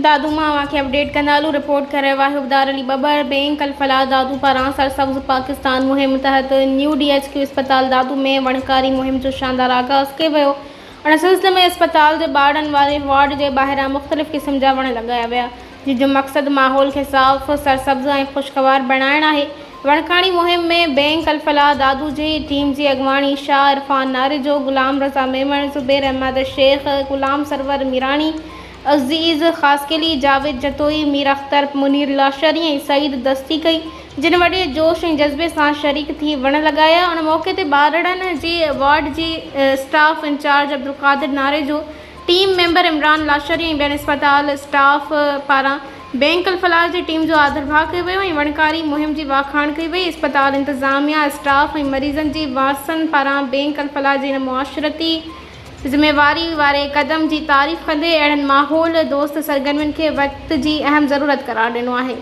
دادو مان اوهان کي اپڊيٽ ڪندا هلون رپورٽ ڪري رهيو آهي عبدار علي ٻٻر بينڪ الفلاح دادو پاران سرسبز پاڪستان مهم تحت نيو ڊي ايڇ ڪيو اسپتال دادو ۾ وڻڪاري مهم جو شاندار آغاز ڪيو ويو ان سلسلي ۾ اسپتال جي ٻارڙن واري وارڊ جي ٻاهران مختلف قسم جا وڻ لڳايا ويا جن جو مقصد ماحول کي صاف، سرسبز ۽ خوشگوار بڻائڻ آهي. وڻڪاري مهم ۾ بينڪ الفلاح دادو جي ٽيم جي اڳواڻي شاهه عرفان ناريجو، غلام رضا ميمڻ، زبير احمد شيخ، غلام سرور ميراڻي، عزيز خاصخيلي، جاويد جتوئي، مير اختر، منير لاشاري ۽ سعيد دستي ڪئي، جن وڏي جوش ۽ جذبي سان شريڪ ٿي وڻ لڳايا. ان موقعي تي ٻارڙن جي وارڊ جي staff incharge Abdulqadir Narejo, team member Imran Lashari ۽ ٻين اسپتال اسٽاف پاران بينڪ الفلاح جي ٽيم جو آڌرڀاء ڪيو ويو ۽ وڻڪاري مهم جي واکاڻ ڪئي وئي. اسپتال انتظاميا، اسٽاف ۽ مريضن جي وارثن پاران بينڪ الفلاح جي ان معاشرتي ذميواري واري قدم جي تعريف ڪندي اهڙن ماحول دوست سرگرمين کي وقت جي اهم ضرورت قرار ڏنو آهي.